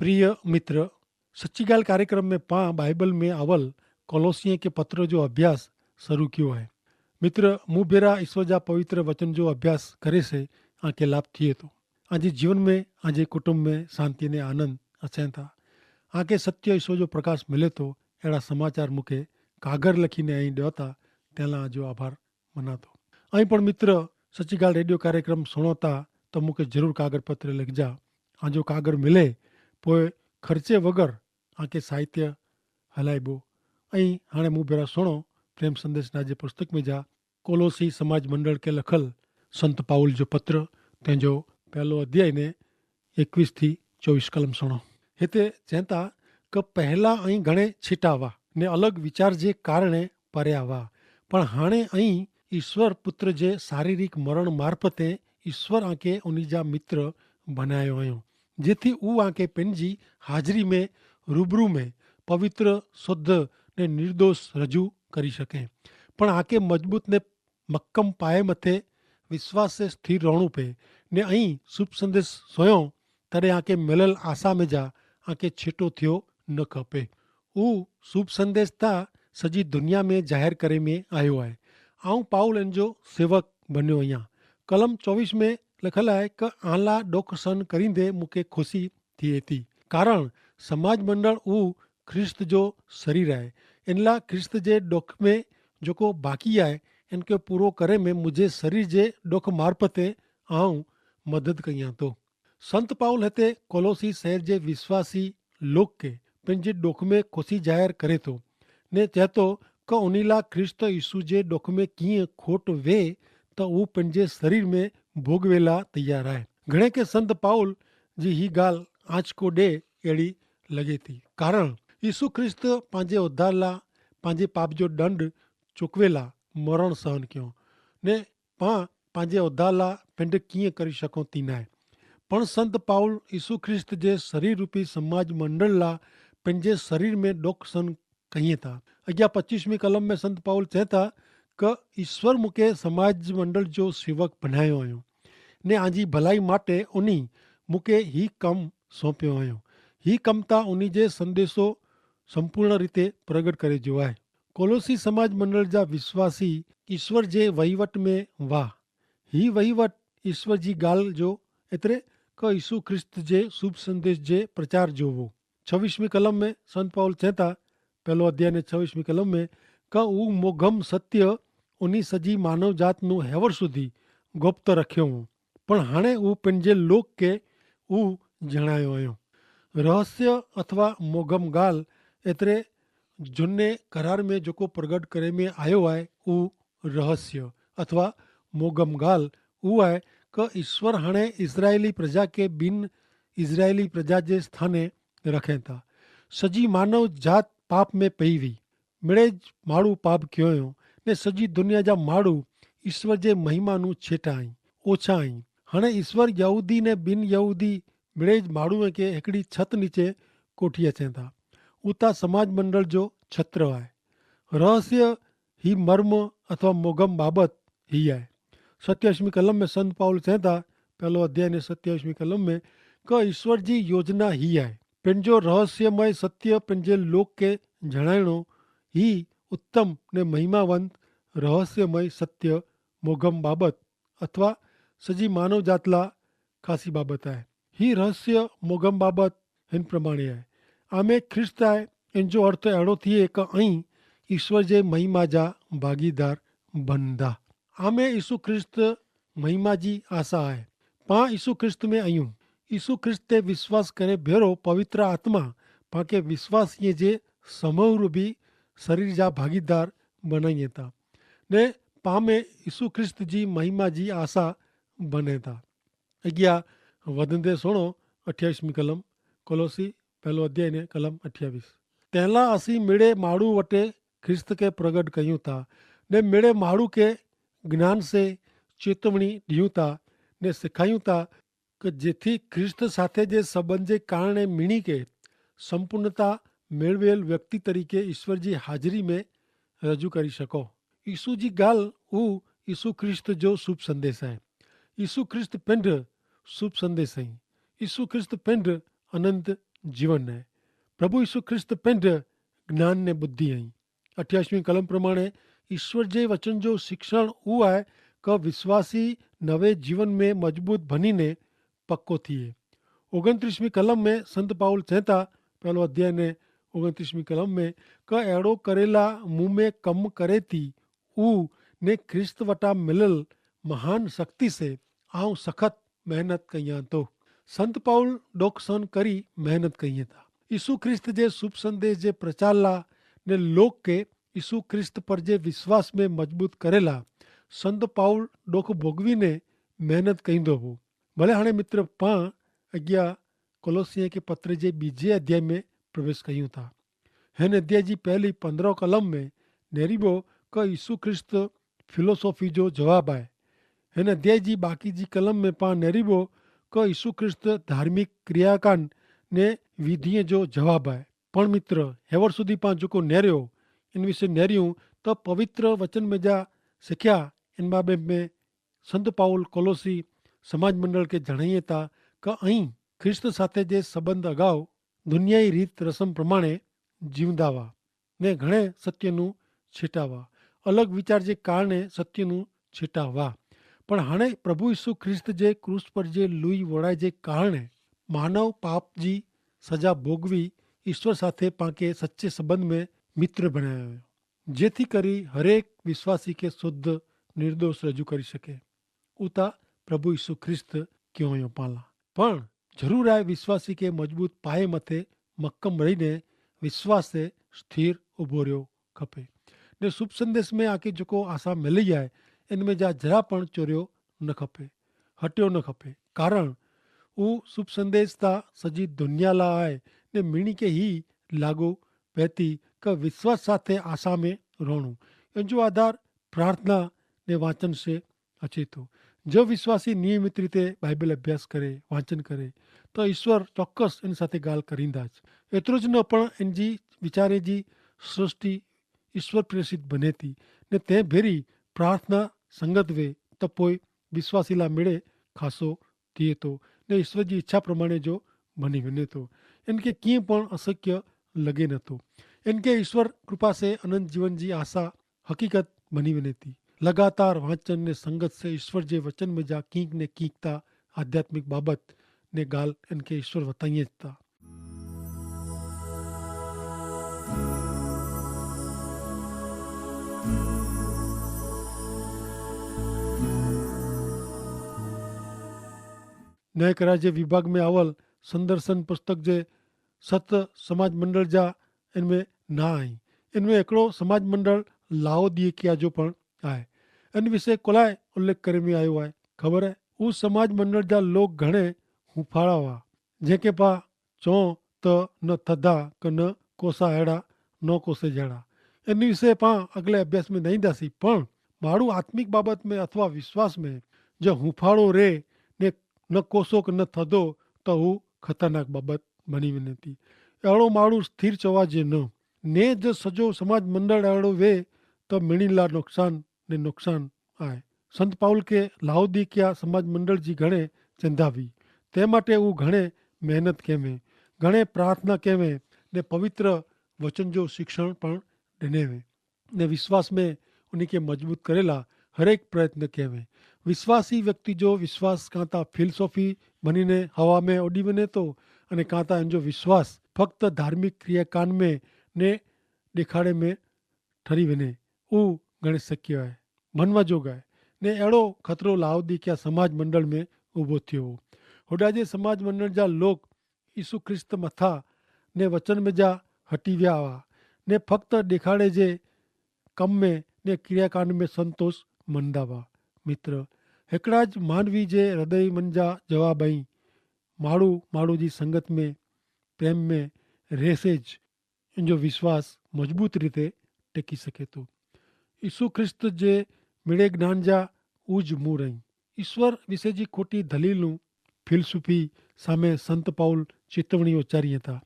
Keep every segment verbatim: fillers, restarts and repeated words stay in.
પ્રિય મિત્ર, સચ્ચી ગાલ કાર્યક્રમ મેં પાં બાઈબલ મેં આવલ કોલોસિયે કે પત્ર જો અભ્યાસ શરૂ ક્યો હૈ. મિત્ર, મુભેરા ઈસ્વર જા પવિત્ર વચન જો અભ્યાસ કરે સે આંકે લાભ થિયે તો, આંજે જીવન મેં, આંજે કુટુંબ મેં શાંતિ ને આનંદ અસેંતા, આંકે સત્ય ઈસ્વર જો પ્રકાશ મિલે તો એડા સમાચાર મુકે કાગર લખી ને અહીં દેતા તેલા આંજો આભાર મનાતો. અહીં પણ મિત્ર, સચ્ચી ગાલ રેડિયો કાર્યક્રમ સુણોતા તો મુકે જરૂર કાગર પત્ર લખજા. આંજો કાગર મિલે પોય ખર્ચે વગર આંકે સાહિત્ય હલાઈબો. અહીં હાણે મુભેરા સુણો પ્રેમ સંદેશ નાજે પુસ્તક મેં જા કોલોસી સમાજ મંડળ કે લખલ સંત પાઉલ જો પત્ર, તેનો પહેલો અધ્યાય ને એકવીસ થી ચોવીસ કલમ સુણો. હેતા ચેંતા કે પહેલા અહીં ઘણે છીટાવા ને અલગ વિચાર જે કારણે પર્યાવા, પણ હાણે અહીં ઈસ્વર પુત્ર જે શારીરિક મરણ મારફતે ઈસ્વર આંકે ઉની જા મિત્ર બનાયો અયો, જેથી ઉઆંકે પેનજી હાજરી મેં રૂબરૂ મેં પવિત્ર, શુદ્ધ ને નિર્દોષ રજૂ કરી શકે. પણ આંકે મજબૂત ને મક્કમ પાયે મતે વિશ્વાસે સ્થિર રહણું પે. ને અહીં શુભ સંદેશ સોયો તરે આંકે મેલલ આશા મેં જા આંકે છેટો થયો ન ખપે. ઉ શુભ સંદેશ તા સજી દુનિયા મેં જાહેર કરે મેં આયો આય. આઉં પાઉલ એન જો સેવક બન્યો અહિયા. કલમ ચોવીસ મેં લખલ આય કે આલા ડોખ સન કરીંદે મુકે ખુશી થિયે તી. કારણ સમાજ મંડળ ઉહ ખ્રિસ્ત જો શરીર આય. એનલા ખ્રિસ્ત જે ડોખ મેં જોકો બાકી આય એનકે પૂરો કરે મેં મુઝે શરીર જે ડોખ મારફતે આઉં મદદ કહિયા તો. સંત પાઉલ હતે કોલોસી શહેર જે વિશ્વાસી લોક કે પન જે ડોખ મેં ખુશી જાહેર કરે તો ને ચહેતો કે ઉનીલા ખ્રિસ્ત ઈસુ જે ડોખ મેં કિયાં ખોટ વે તો ઉહ પન જે શરીર મેં ભોગવેલા તૈયાર આય. ઘણે કે સંત પાઉલ જી હી ગાલ આંચકો ડે એડી લગે તી. કારણ ઈસુ ખ્રિસ્ત પાંજે ઉધારલા પાંજે પાપ જો દંડ ચોકવેલા મરણ સહન ક્યો ને પાં પાંજે ઉધારલા પેંડ કિયાં કરી શકો તી નાય. પણ સંત પાઉલ ઈસુ ખ્રિસ્ત જે શરીર રૂપી સમાજ મંડળલા પેંજે શરીર મેં ડોખ સહન કહિયે તા. અગિયા પચ્ચીસમી કલમ મેં સંત પાઉલ ચેંતા કે ઈસ્વર મુકે સમાજ મંડળ જો સેવક ભનાયો અયો ને આજી ભલાઈ માટે ઉની મુકે હી કમ સોંપ્યો અયો. હી કમ તા ઉની જે સંદેશો સંપૂર્ણ રીતે પ્રગટ કરે જો આય. કોલોસી સમાજ મંડળ જા વિશ્વાસી ઈસ્વર જે વહીવટ મેં વાહ. હી વહીવટ ઈસ્વર જી ગાલ જો એતરે કે ઈસુ ખ્રિસ્ત જે શુભ સંદેશ જે પ્રચાર જોવો. છવીસમી કલમ મેં સંત પાઉલ ચેંતા પહેલો અધ્યાય ને છવીસમી કલમ મેં કે ઉં મોગમ સત્ય ઉની સજી માનવજાતનું હેવર સુધી ગોપ્ત રખ્યો હું. પણ હાણે ઉં પેનજે લોક કે ઉં જણાયો અયો. રહસ્ય અથવા મોગમ ગાલ એતરે જુને કરાર મેં જોકો પ્રગટ કરે મેં આયો આય ઉં રહસ્ય અથવા મોગમ ગાલ ઉં આય કે ઈસ્વર હાણે ઇઝરાયેલી પ્રજા કે બિન ઇઝરાયેલી પ્રજા જે સ્થાને રખેતા. સજી માનવ જાત પાપ મેં પૈવી. મેળે જ માડૂ પાપ ક્યોંયો ને સજી દુનિયા જા માડૂ ઈસ્વર જે મહિમાનું છેટા અહીં ઓછા અહીં. હણે ઈસ્વર યહૂદી ને બિનયહૂદી મેળે જ માડૂએ કે હેકડી છત નીચે કોઠિયા છેંતા. ઉતા સમાજ મંડળ જો છત્ર આય. રહસ્ય હી મર્મ અથવા મોગમ બાબત હી આય. સત્યાશમી કલમ મેં સંત પાઉલ છેંતા પહેલો અધ્યાય ને સત્યાશમી કલમ મેં કે ઈસ્વર જી યોજના હી આય. પેનજો રહસ્યમય સત્ય પેનજે લોક કે જણાયણો હી ઉત્તમ ને મહિમાવંત રહસ્યમય સત્ય મોગમ બાબત અથવા સજી માનવ જાતલા ખાસી બાબત આય. હી રહસ્ય મોગમ બાબત હેન પ્રમાણે આય. આમે ખ્રિસ્ત આય. એન જો અર્થ એડો થિયે કે અહીં ઈસ્વર જે મહિમા જા ભાગીદાર બનદા. આમે ઈસુ ખ્રિસ્ત મહિમા જી આશા આય. પાં ઈસુ ખ્રિસ્ત મેં અયું. ઈસુ ખ્રિસ્ત તે વિશ્વાસ કરે ભેરો પવિત્ર આત્મા પાંકે વિશ્વાસીએ જે સમૂહ રૂપી શરીર જા ભાગીદાર બનાઈ તા ને પામે ઈસુ ખ્રિસ્ત જી મહિમા જી આશા બને તા. અગિયા વધન તે સુણો અઠ્યાવીસમી કલમ. કોલોસી પહેલો અધ્યાય ને કલમ અઠ્યાવીસ. તેલા અસી મેળે માડૂ વટે ખ્રિસ્ત કે પ્રગટ કહ્યું તા ને મેળે માડૂ કે જ્ઞાન સે ચેતવણી દિયું તા ને સિખાયું તા કે જેથી ખ્રિસ્ત સાથે જે સંબંધ જે કારણે મિણી કે સંપૂર્ણતા મેળવેલ વ્યક્તિ તરીકે ઈસ્વર જી હાજરી મેં રજૂ કરી શકો. ઈસુ જી ગાલ ઉં ઈસુ ખ્રિસ્ત જો શુભ સંદેશ હૈ. ઈસુ ખ્રિસ્ત પેંધ શુભ સંદેશ હૈ. ઈસુ ખ્રિસ્ત પેંધ અનંત જીવન હૈ. પ્રભુ ઈસુ ખ્રિસ્ત પેંધ જ્ઞાન ને બુદ્ધિ હૈં. અઠ્યાસમી કલમ પ્રમાણે ઈસ્વર જે વચન જો શિક્ષણ ઉ આય, કે વિશ્વાસી નવે જીવન મેં મજબૂત ભની ને પક્કો થિયે. ઓગણત્રીસમી કલમ મેં સંત પાઉલ ચેંતા, પહેલો અધ્યાય ને ઓગણત્રીસમી કલમ મેં, કે એડો કરેલા મું મેં કમ કરે તી ઉ ને ખ્રિસ્ત વટા મિલલ મહાન શક્તિ સે આઉં સખત મહેનત કહિયા તો. સંત પાઉલ ડોકસન કરી મહેનત કહિયા તા. ઈસુ ખ્રિસ્ત જે શુભ સંદેશ જે પ્રચારલા ને લોક કે ઈસુ ખ્રિસ્ત પર જે વિશ્વાસ મેં મજબૂત કરેલા સંત પાઉલ ડોખ ભોગવી ને મહેનત કહિંદો હો. ભલે હણે મિત્ર પાં અગિયા કોલોસિયા કે પત્ર જે બીજે અધ્યાય મેં પ્રવેશ કહિયું તા. હેન અધ્યાય જી પહેલી પંદ્રહ કલમ મેં નેરીબો કે ઈસુ ખ્રિસ્ત ફિલોસોફી જો જવાબ આય. હેન અધ્યાય જી બાકી જી કલમ મેં પાં નેરીબો કે ઈસુ ખ્રિસ્ત ધાર્મિક ક્રિયાકાન ને વિધિએ જો જવાબ આય. પણ મિત્ર, હેવર સુધી પાં જોકો નેર્યો એન વિશે નેર્યું, તો પવિત્ર વચન મેં જા શિખ્યા એન બાબત મેં સંત પાઉલ કોલોસી સમાજ મંડળ કે જણાયે તા, કે અહીં ખ્રિસ્ત સાથે જે સંબંધ અગાઉ દુનિયાઈ રીત રસમ પ્રમાણે જીવંદા વા ને ઘણે સત્યનું છેટા વા, અલગ વિચાર જે કારણે સત્યનું છેટા વા. પણ હણે પ્રભુ ઈસુ ખ્રિસ્ત જે ક્રૂસ પર જે લુઈ વોડાય જે કારણે માનવ પાપ જી સજા ભોગવી ઈસ્વર સાથે પાંકે સચ્ચે સંબંધ મેં મિત્ર ભણાયો, જેથી કરી હરેક વિશ્વાસી કે શુદ્ધ નિર્દોષ રજૂ કરી શકે. ઉતા પ્રભુ ઈસુ ખ્રિસ્ત ક્યોંયો પાલા. પણ જરૂર આય વિશ્વાસી કે મજબૂત પાયે મતે મક્કમ રહીને વિશ્વાસે સ્થિર ઉભો રહ્યો ખપે. ને શુભ સંદેશ મેં આકે જોકો આશા મેલી આય એન મેં જા જરા પણ ચોર્યો ન ખપે, હટ્યો ન ખપે. કારણ ઉ શુભ સંદેશ તા સજી દુનિયાલા આય ને મિણી કે હી લાગુ વહેતી કે વિશ્વાસ સાથે આશા મેં રોણું. એન જો આધાર પ્રાર્થના ને વાંચન સે અચેતો. જો વિશ્વાસી નિયમિત રીતે બાઈબલ અભ્યાસ કરે, વાંચન કરે, તો ઈસ્વર ચોક્કસ એન સાથે ગાલ કરીંદા જ. એતરો જ ન પણ એન જી વિચારે જી સૃષ્ટિ ઈસ્વર પ્રેસિત બનેતી. ને તે ભેરી પ્રાર્થના સંગત વે તો પોય વિશ્વાસીલા મેળે ખાસો થિયેતો ને ઈસ્વર જી ઇચ્છા પ્રમાણે જો ભની વેનેતો. એન કે કિંપણ અસક્ય લગે નતો. એન કે ઈસ્વર કૃપા સે અનંત જીવન જી આશા હકીકત ભની વેનેતી. લગાતાર વાંચન ને સંગત સે ઈસ્વર જે વચન મેં જા કિંક ને કિંક તા આધ્યાત્મિક બાબત ને ગાલ એન કે ઈસ્વર વતાઈ જ તા. ન્યાયકરા જે વિભાગ મેં આવલ સંદર્શન પુસ્તક જે સત સમાજ મંડળ જા એન મેં ના આઈ. એન મેં એકડો સમાજ મંડળ લાવો દિયે કિયા જો પણ આય. એન વિશે કોલાએ ઉલ્લેખ કરે મેં આયો આય ખબર હૈ? ઉસ સમાજ મંડળ જા લોક ઘણે હુફાળા વા, જેંકે પા ચોં તો ન થધા કે ન કોસા હેડા ન કોસે જેડા. એન વિશે પા અગલે અભ્યાસ મેં નહીં દાસી. પણ માડૂ આત્મિક બાબત મેં અથવા વિશ્વાસ મેં જો હુફાળો રે ને ન કોસો કે ન થધો, તો હુ ખતરનાક બાબત ભની વેને તી. એડો માડૂ સ્થિર ચોવા જે ન ને જો સજો સમાજ મંડળ એડો વે, તો મિણી લા નુકસાન ને નુકસાન આય. સંત પાઉલ કે લાઉદિકિયા સમાજ મંડળ જી ઘણે ચેંધાવી, તે માટે ઉં ઘણે મહેનત કહેવે, ઘણે પ્રાર્થના કહેવે ને પવિત્ર વચન જો શિક્ષણ પણ ડેને વે. ને વિશ્વાસ મેં ઉની કે મજબૂત કરેલા હરેક પ્રયત્ન કહેવે. વિશ્વાસી વ્યક્તિ જો વિશ્વાસ કાંતા ફિલસોફી બનીને હવા મેં ઉડી વેને તો, અને કાંતા એનજો વિશ્વાસ ફક્ત ધાર્મિક ક્રિયાકાન મેં ને દેખાડે મેં ઠરી વેને. ઉં ગણેશ શક્ય હૈ, મનવા જોગ હૈ. ને એડો ખતરો લાઉદિકિયા સમાજ મંડળ મેં ઉભો થયો હો. હોડા જે સમાજ મંડળ જા લોક ઈસુ ખ્રિસ્ત મથા ને વચન મેં જા હટી વ્યા હવા, ને ફક્ત દેખાડે જે કમ મેં ને ક્રિયાકાન મેં સંતોષ મંદા વા. મિત્ર, હેકડા જ માનવી જે હૃદય મન જા જવાબ અહીં માડૂ માડૂ જી સંગત મેં પ્રેમ મેં રહેસે જ એનજો વિશ્વાસ મજબૂત રીતે ટેકી શકે તો. ઈસુ ખ્રિસ્ત જે મેળે જ્ઞાન જા ઉજ મૂર અહીં. ઈસ્વર વિશે જી ખોટી ધલીલ નું ફિલસુફી સામે સંત પાઉલ ચેતવણી ઉચ્ચારી હતા.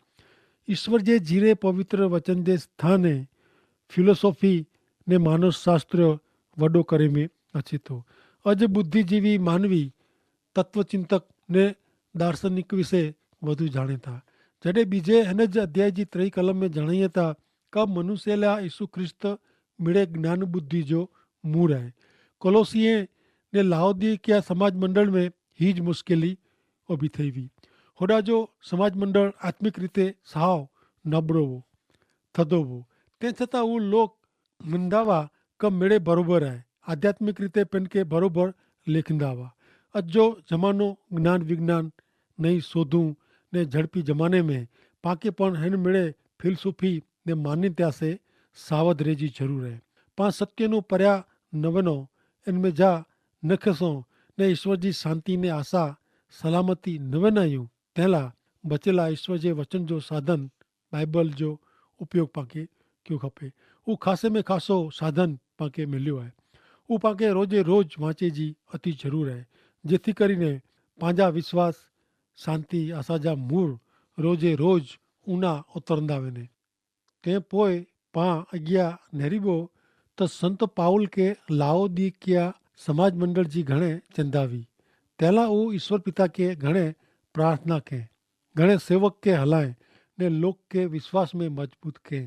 ઈસ્વર જે જીરે પવિત્ર વચન જે સ્થાને ફિલોસોફી ને માનસશાસ્ત્ર વડો કરે મેં અચેતો. અજ બુદ્ધિજીવી માનવી તત્વચિંતક ને દાર્શનિક વિશે વધુ જાણેતા. જડે બીજે હેન જ અધ્યાય જી ત્રય કલમ મેં જણાયે તા, કબ મનુષ્ય લા ઈસુ ખ્રિસ્ત મિડે જ્ઞાન બુદ્ધિ જો મૂર આય. કોલોસિયે ને લાહોદિકિયા સમાજ મંડળ મેં હી જ મુશ્કેલી ઉભી થઈ વી. હોડા જો સમાજ મંડળ આત્મિક રીતે સાવ નબળો વો, થદો વો. તે છતાં ઉ લોક મંદાવા કે મેડે ભરોબર આય, આધ્યાત્મિક રીતે પેનકે ભરોબર લેખંદા વા. અજો જમાનો જ્ઞાન વિજ્ઞાન નઈ શોધું ને ઝડપી જમાને મેં પાંકે પણ હેન મેડે ફિલસૂફી ને માન્યતા સે સાવધ રહેજી જરૂર હૈ. પાં સત્યનું પર્યા નવનો એન મેં જા નખસો ને ઈશ્વર જી શાંતિ ને આશા સલામતી નવનાયું તેલા બચેલા ઈશ્વર જે વચન જો સાધન બાઈબલ જો ઉપયોગ પાંકે ક્યું ખપે. ઉ ખાસે મેં ખાસો સાધન પાંકે મેલ્યો હૈ. ઉપાંકે રોજે રોજ વાંચે જી અતિ જરૂર હૈ, જેથી કરીને પાંજા વિશ્વાસ શાંતિ આશા જા મૂર રોજે રોજ ઉના ઉતરંદા વેને. તે પોય પાં અગિયા નેરીબો તો સંત પાઉલ કે લાહોદિકિયા સમાજ મંડળ જી ઘણે ચેંદાવી. તેલા ઉ ઈશ્વર પિતા કે ઘણે પ્રાર્થના કે ઘણે સેવક કે હલાએ ને લોક કે વિશ્વાસ મેં મજબૂત કે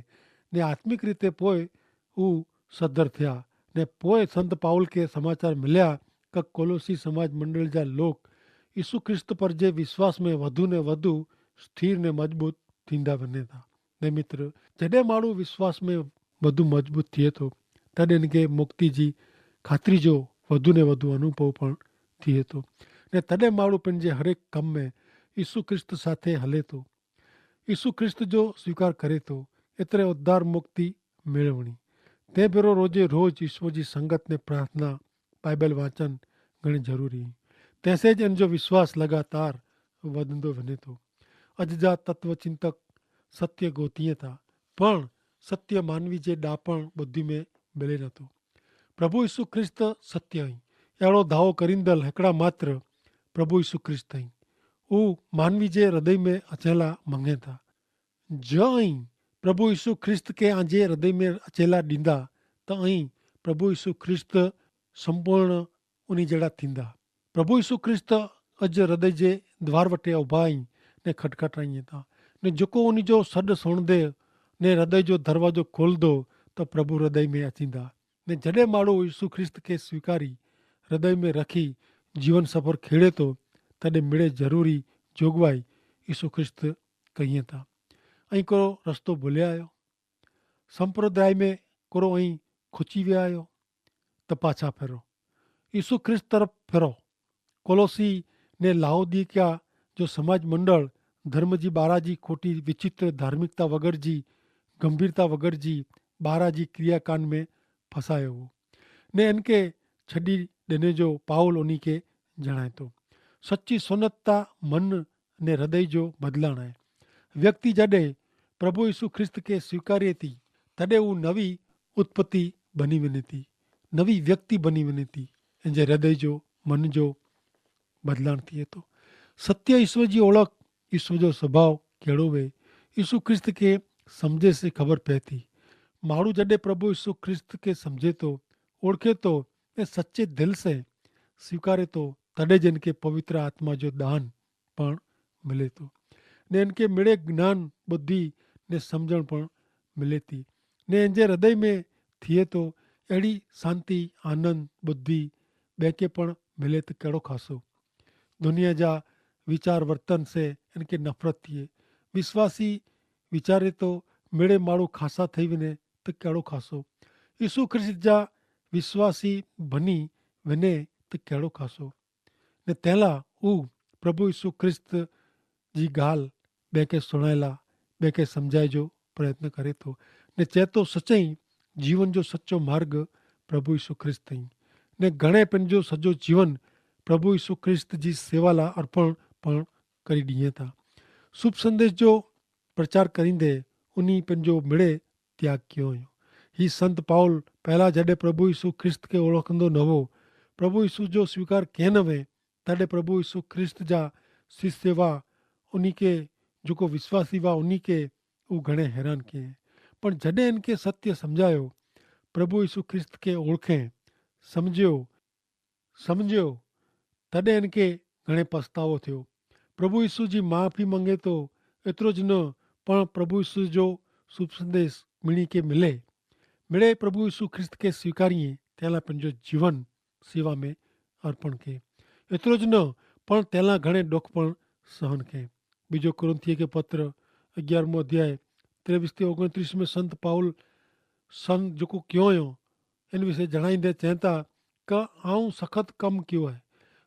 ને આત્મિક રીતે પોય ઉ સદ્ધર થયા. ને પોય સંત પાઉલ કે સમાચાર મિલ્યા કે કોલોસી સમાજ મંડળ જા લોક ઈસુ ખ્રિસ્ત પર જે વિશ્વાસ મેં વધુ ને વધુ સ્થિર ને મજબૂત થીંદા વને થા. ને મિત્ર, જડે માણુ વિશ્વાસ મેં વધુ મજબૂત થિયે તો તદે એનકે મુક્તિ જી ખાતરી જો વધુ ને વધુ અનુભવ પણ થિયે તો. ને તદે માણુ પેનજે હરેક કમ મેં ઈસુ ખ્રિસ્ત સાથે હલે તો, ઈસુ ખ્રિસ્ત જો સ્વીકાર કરે તો એતરે ઉદ્ધાર મુક્તિ મેળવણી. તે ભેરો રોજે રોજ ઈસુ જી સંગત ને પ્રાર્થના બાઈબલ વાંચન ઘણી જરૂરી. તેસે જ એન જો વિશ્વાસ લગાતાર વધનો વને તો. અજ જા તત્વચિંતક સત્ય ગોતિયે થા, પણ સત્ય માનવી જે ડાપણ બુદ્ધિ મેં બલે નતો. પ્રભુ ઈસુ ખ્રિસ્ત સત્ય હૈં એડો ધાવો કરીંદલ હેકડા માત્ર પ્રભુ ઈસુ ખ્રિસ્ત હૈં. ઉ માનવી જે હૃદય મેં અચેલા મંગે થા. જો અહીં પ્રભુ ઈસુ ખ્રિસ્ત કે આજે હૃદય મેં અચેલા દીંદા, તો અહીં પ્રભુ ઈસુ ખ્રિસ્ત સંપૂર્ણ ઉની જેડા થીંદા. પ્રભુ ઈસુ ખ્રિસ્ત અજ હૃદય જે દ્વાર વટે ઉભા અહીં ને ખટખટ અહીં થા. ને જોકો ઉની જો સદ સુણ દે ને હૃદય જો દરવાજો ખોલ દો, તો પ્રભુ હૃદય મેં અચીંદા. ને જડે માળો ઈસુ ખ્રિસ્ત કે સ્વીકારી હૃદય મેં રખી જીવન સફર ખેડે તો, તદે મેળે જરૂરી જોગવાઈ ઈસુ ખ્રિસ્ત કહિયે થા. અહીં કોરો રસ્તો ભૂલે આયો? સંપ્રદાય મેં કોરો અહીં ખુચી વ્યા આયો? તો પાછા ફેરો, ઈસુ ખ્રિસ્ત તરફ ફેરો. કોલોસી ને લાહોદિકિયા જો સમાજ મંડળ ધર્મ જી બારા જી ખોટી વિચિત્ર ધાર્મિકતા વગર જી ગંભીરતા વગર જી બારા જી ક્રિયાકાંડ મેં ફસાયો હો. ને એનકે છડી દેને જો પાઉલ ઉની કે જણાયતો. સચ્ચી સોનતતા મન ને હૃદય જો બદલાણ હૈ. વ્યક્તિ જડે પ્રભુ ઈસુ ખ્રિસ્ત કે સ્વીકારે તી તદે ઉં નવી ઉત્પત્તિ બની વેને તી, નવી વ્યક્તિ બની વેને તી. એન જે હૃદય જો મન જો બદલાણ થી હતો. સત્ય ઈસુ જી ઓળખ, ઈસુ જો સ્વભાવ કેડો વે, ઈસુ ખ્રિસ્ત કે સમઝે સે ખબર પૈતી. માણુ જડે પ્રભુ ઈસુ ખ્રિસ્ત કે સમઝે તો, ઓળખે તો, એ સચ્ચે દિલ સે સ્વીકારે તો, તદે જેન કે પવિત્ર આત્મા જો દાન પણ મિલે તો, ને એન કે મેળે જ્ઞાન બુદ્ધિ ને સમઝણ પણ મિલે તી. ને એન જે હૃદય મેં થિયે તો એડી શાંતિ, આનંદ, બુદ્ધિ બેંકે પણ મિલે તો કેડો ખાસો? દુનિયા જા વિચાર વર્તન સે એન કે નફરત થિયે. વિશ્વાસી વિચારે તો મેળે માળુ ખાસા થઈ વેને તો કેડો ખાસો? ઈસુ ખ્રિસ્ત જા વિશ્વાસી ભની વેને તો કેડો ખાસો? ને તેલા ઉં પ્રભુ ઈસુ ખ્રિસ્ત જી ગાલ બેંકે સુણાયેલા બેંકે સમઝાય જો પ્રયત્ન કરે તો, ને ચેતો સચ્ચાઈ જીવન જો સચ્ચો માર્ગ પ્રભુ ઈસુ ખ્રિસ્ત થઈ. ને ઘણે પેનજો સજો જીવન પ્રભુ ઈસુ ખ્રિસ્ત જી સેવાલા અર્પણ પણ કરી દિયે તા. શુભ સંદેશ જો પ્રચાર કરીંદે ઉની પેનજો મેળે ત્યાગ કિયો હૈં. હી સંત પાઉલ પહેલા જડે પ્રભુ ઈસુ ખ્રિસ્ત કે ઓળખંદો નવો, પ્રભુ ઈસુ જો સ્વીકાર કહેન વે, તડે પ્રભુ ઈસુ ખ્રિસ્ત જા શિષ્ય વા ઉની કે જોકો વિશ્વાસી વા ઉની કે ઉં ઘણે હેરાન કે. પણ જડે એન કે સત્ય સમઝાયો, પ્રભુ ઈસુ ખ્રિસ્ત કે ઓળખે સમઝ્યો સમઝ્યો, તદે એન કે ઘણે પસ્તાવો થયો. પ્રભુ ઈસુ જી માફી મંગે તો, એતરો જ ન પણ પ્રભુ ઈસુ જો શુભ સંદેશ મિણી કે મિલે, મિડે પ્રભુ ઈસુ ખ્રિસ્ત કે સ્વીકારીએ તેલા પન જો જીવન સેવા મેં અર્પણ કે. એતરો જ ન પણ તેલા ઘણે ડોખ પણ સહન કે. બીજો કોરિંથીય કે પત્ર અગિયારમો અધ્યાય ત્રેવીસ થી ઓગણત્રીસ મેં સંત પાઉલ સંત જોકો ક્યો યો એન વિશે જણાઈ દે ચેંતા, કે આઉં સખત કમ ક્યો હૈ.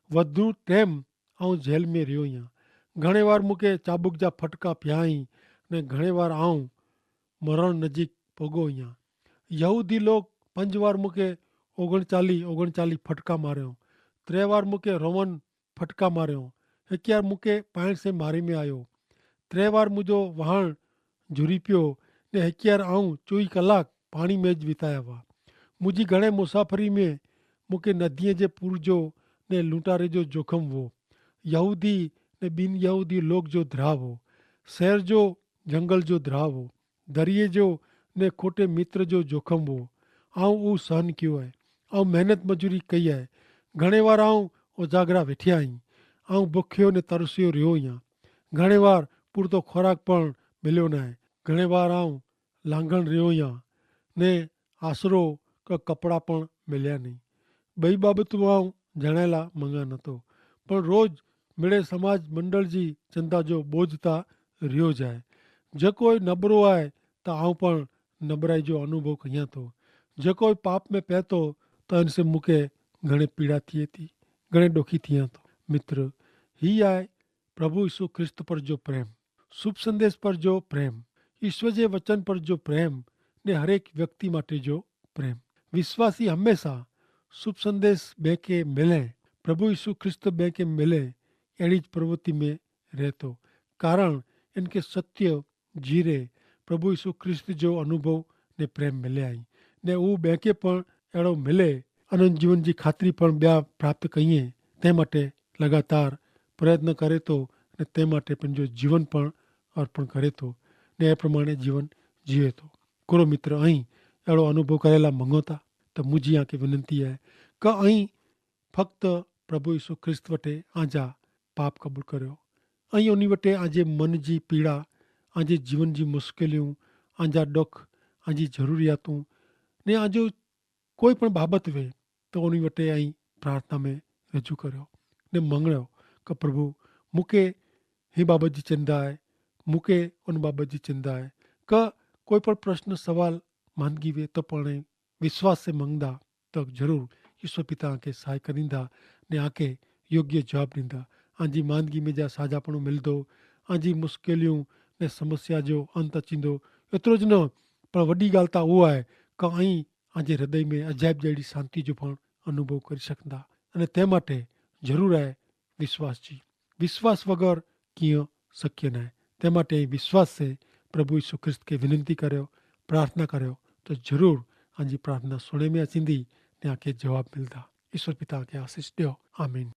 વધુ ટેમ આઉં જેલ મેં રહ્યો યા. ઘણે વાર મુકે ચાબુક જા ફટકા પ્યાઈ, ને ઘણે વાર આઉં મરણ નજીક પગો યા. યહૂદી લોગ પંજ વાર મુકે ઓગણચાલી ઓગણચાલી ફટકા માર્યો. ત્રે વાર મુકે રોમન ફટકા માર્યો. હેક્યાર મુકે પાણી સે મારી મેં આયો. ત્રે વાર મુજો વહાણ જુરી પ્યો, ને હેક્યાર આઉં ચોવી કલાક પાણી મેં જ વિતાયા વા. મુજી ઘણે મુસાફરી મેં મુકે નદીએ જે પૂર જો ને લૂંટારે જો જોખમ વો. યહૂદી ને બિનયહૂદી લોગ જો ધ્રાવ હો, શહેર જો જંગલ જો ધ્રાવ હો, દરિયે જો ને ખોટે મિત્ર જો જોખમ હો. આઉં ઉસહન ક્યો હૈ. આઉં મહેનત મજૂરી કઈ હૈ. ઘણે વાર આઉં ઉજાગરા વેઠ્યા હૈં. આઉં ભુખ્યો ને તરસ્યો રહ્યો યા. ઘણે વાર પૂરતો ખોરાક પણ મિલ્યો નાય. ઘણે વાર આઉં લાંગણ રહ્યો યા ને આશરો કે કપડા પણ મિલ્યા નહીં. બઈ બાબત આઉં જણાયેલા મંગા નતો, પણ રોજ મેળે સમાજ મંડળ જી ચિંતા જો બોજ તા રહ્યો જાય. જે કોઈ નબરો આય તો આઉં પણ નબરાઈ જો અનુભવ કહિયા તો. જે કોઈ પાપ મેં પહેતો તો એનસે મુકે ઘણે પીડા થિયે તી, ઘણે ડોખી થિયા તો. મિત્ર, હી આય પ્રભુ ઈસુ ખ્રિસ્ત પર જો પ્રેમ, શુભ સંદેશ પર જો પ્રેમ, ઈસ્વર જે વચન પર જો પ્રેમ, ને હરેક વ્યક્તિ માટે જો પ્રેમ. વિશ્વાસી હંમેશા શુભ સંદેશ બેંકે મિલે, પ્રભુ ઈસુ ખ્રિસ્ત બેંકે મિલે એડી જ પ્રવૃત્તિ મેં રહેતો, કારણ એનકે સત્ય જીરે પ્રભુ ઈસુ ખ્રિસ્ત જો અનુભવ ને પ્રેમ મિલે આઈ, ને ઉં બેંકે પણ એડો મિલે અનંત જીવન જી ખાતરી પણ બ્યા પ્રાપ્ત કહિએ, તે માટે લગાતાર પ્રયત્ન કરે તો, ને તે માટે પન જો જીવન પણ અર્પણ કરે તો, ને એ પ્રમાણે જીવન જીવે તો. કોરો મિત્ર અહીં એડો અનુભવ કરેલા મંગોતા, તો મુજી આંકે વિનંતી હૈ કે અહીં ફક્ત પ્રભુ ઈસુ ખ્રિસ્ત વટે આંજા પાપ કબૂલ કર્યો. અહીં ઓની વટે આજે મન જી પીડા, આજે જીવન જી મુશ્કેલિયું, આંજા ડોખ, આજી જરૂરિયાતું, ને આજો કોઈ પણ બાબત વે, તો ઓની વટે અહીં પ્રાર્થના મેં રજૂ કર્યો ને મંગણ્યો કે પ્રભુ, મુકે હી બાબત જી ચિંદા હૈ, મુકે ઓન બાબત જી ચિંદા હૈ. કે કોઈ પણ પ્રશ્ન સવાલ માંદગી વે તો પણ વિશ્વાસ સે મંગદા, તો જરૂર ઈસુ પિતા આંકે સહાય કરીંદા, ને આંકે યોગ્ય જવાબ દીંદા. આંજી માંદગી મેં જા સાજાપણો મિલદો, આંજી મુશ્કેલિયું ને સમસ્યા જો અંત અચીંદો. એતરો જ ન, પણ વડી ગાલતા ઉઆ હૈ કે અહીં આંજે હૃદય મેં અજાયબ જેડી શાંતિ જો પણ અનુભવ કરી શકંદા. અને તે માટે જરૂર હૈ વિશ્વાસ જી. વિશ્વાસ વગર કિયા શક્ય નાય. તે માટે વિશ્વાસ સે પ્રભુ ઈસુ ખ્રિસ્ત કે વિનંતી કર્યો, પ્રાર્થના કર્યો, તો જરૂર આંજી પ્રાર્થના સુણે મેં અચીંદી, ને આંકે જવાબ મિલદા. ઈસુ પિતા આંકે આશીસ દ્યો. આમીન.